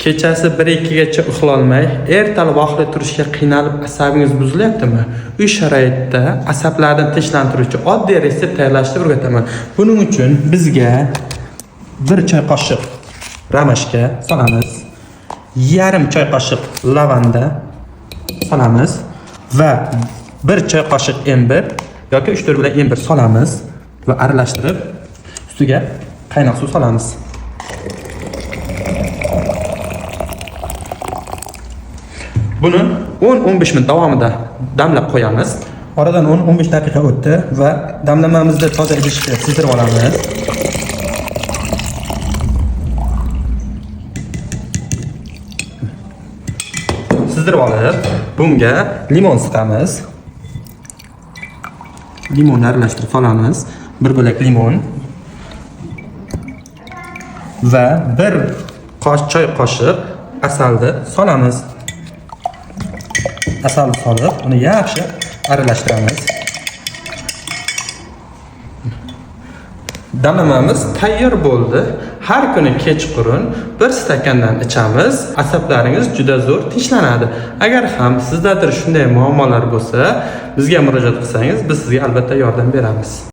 Kechasi 1-2 gacha uxlolmay, ertalab vaqtli turishga qiynalib asabingiz buzilyaptimi? Uy sharoitida asablarni tinchlantiruvchi oddiy retsept tayyorlashni o'rgataman. Buning uchun bizga 1 choy qoshiq ramashka solamiz, yarim choy qoshiq lavanda solamiz va 1 choy qoshiq imbir yoki 3-4 bilan imbir solamiz va aralashtirib ustiga qaynoq suv solamiz. Buni 10-15 minut davomida damlab qo'yamiz. Oradan 10-15 daqiqa o'tdi va damlamamizni toza idishga sizdirib olamiz. Sizdirib olib, bunga limon siqamiz. Limonni aralashtirib solamiz. Bir bo'lak limon va 1 choy qoshiq asalni solamiz. Asalni solib, uni yaxshi aralashtiramiz. Damlamamiz tayyor bo'ldi. Har kuni kechqurun 1 stakandan ichamiz. Asablaringiz juda zo'r tinchlanadi. Agar ham sizdadir shunday muammolar bo'lsa, bizga murojaat qilsangiz, biz sizga albatta yordam beramiz.